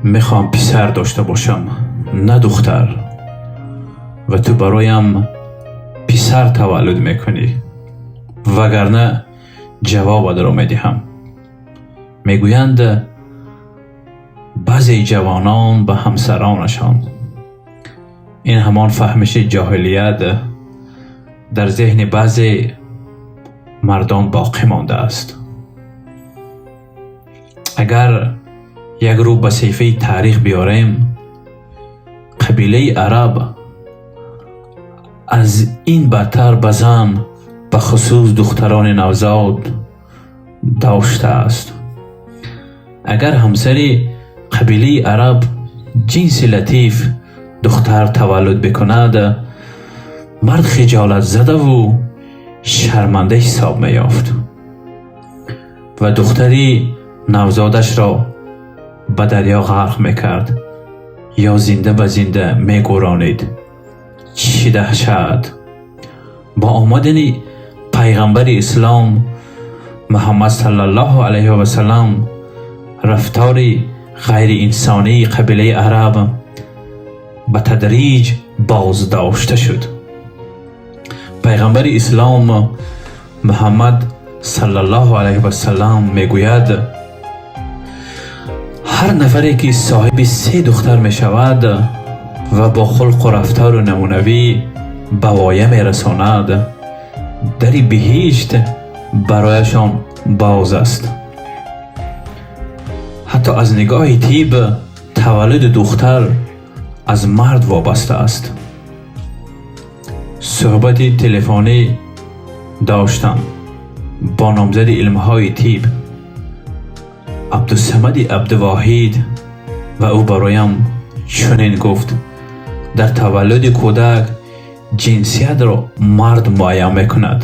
Мехоҳам писар дошта бошам, на духтар, ва ту бароям писар таваллуд мекунӣ, вагарна ҷавобатро медиҳам. Мегӯянд баъзе ҷавонон ба ҳамсаронашон. Ин ҳамон фаҳмиши ҷоҳилият дар зеҳни баъзе мардон боқӣ мондааст. Агар як рӯ ба саҳифаи таърих биёрем, қабилаи араб аз ин бадтар ба зан, бахусус духтарони навзод доштааст. Агар ҳамсари қабилаи араб ҷинси латиф духтар таваллуд бикунад, мард хиҷолатзадаву шарманда ҳисоб меёфт ва духтари навзодашро ба дарё ғарқ мекард ё зинда ба зинда мегӯронид. Чӣ даҳшат! Бо омадани пайғамбари ислом Муҳаммад саллаллоҳу алайҳи васаллам рафтори ғайриинсонии қабилаи араб ба тадриҷ боздошта шуд. Пайғамбари ислом Муҳаммад саллаллоҳу алайҳи васаллам мегӯяд: ҳар нафаре ки соҳиби се духтар мешавад ва бо хулқу рафтору намунавӣ ба воя мерасонад, дари биҳишт барояшон боз аст. Ҳатто аз нигоҳи тиб таваллуди духтар аз мард вобаста аст. Суҳбати телефонӣ доштам бо номзади илмҳои тиб Абдусамади Абдувоҳид ва ӯ бароям чунин гуфт: дар таваллуди кӯдак ҷинсиятро мард муайян мекунад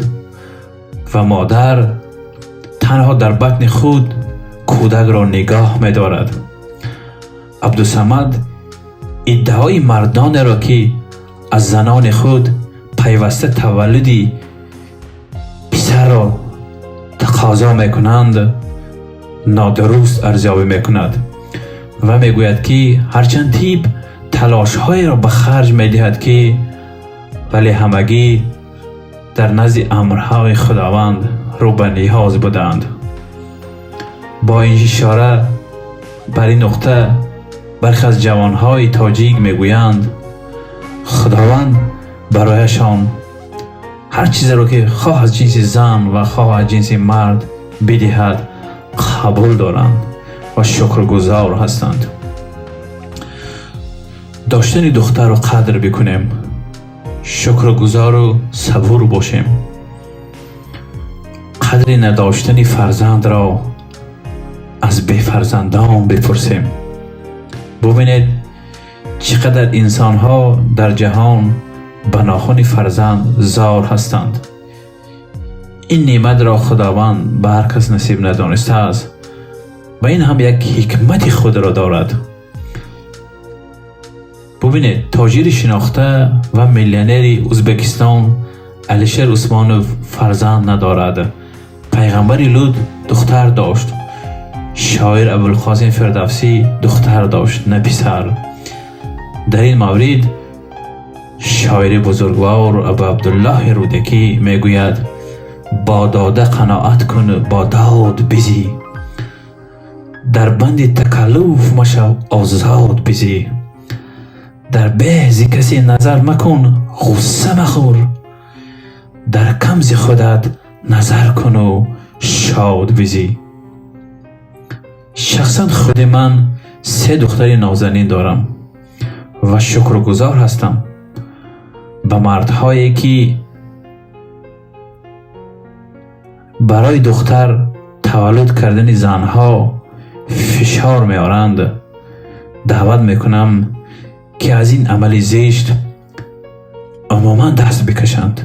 ва модар танҳо дар батни худ кӯдакро нигоҳ медорад. Абдусамад иддаои мардонеро, ки аз занони худ пайваста таваллуди писарро тақозо мекунанд, нодуруст арзёбӣ мекунад ва мегӯяд, ки ҳарчанд тиб талошҳоеро ба харҷ медиҳад, ки вале ҳамагӣ дар назди амрҳои Худованд рӯ ба ниёз буданд. Бо ин ишора бар ин нуқта бархе аз ҷавонҳои тоҷик мегӯянд, Худованд барояшон ҳар чизеро, ки хоҳ аз ҷинси зан ва хоҳ аз ҷинси мард бидиҳад, қабул доранд ва шукргузор ҳастанд. Доштани духтарро қадр бикунем, шукргузору сабур бошем. Қадри надоштани фарзандро аз бефарзандон бипурсем. Бубинед, чӣ қадар инсонҳо дар ҷаҳон ба нохуни фарзанд зор ҳастанд. Ин неъматро Худованд ба ҳар кас насиб надонистааст ва ин ҳам як ҳикмати худро дорад. Бубинед, тоҷири шинохта ва миллионери Ӯзбекистон Алишер Усмонов фарзанд надорад. Пайғамбари Лут духтар дошт. Шоир Абулқосим Фирдавсӣ духтар дошт, на писар. Дар ин маврид шоири бузургвор Абу Абдуллоҳи Рӯдакӣ мегӯяд: бо дода қаноат кун, бо дод бизӣ, дар банди такаллуф машав, озод бизӣ, дар беҳ зи касе назар макун, ғусса махӯр, дар кам зи худат назар куну шод бизӣ. Шахсан худи ман се духтари нозанин дорам ва шукргузор ҳастам. Ба мардҳое, ки барои духтар таваллуд кардани занҳо фишор меоранд, даъват мекунам, ки аз ин амали зишт умуман даст бикашанд.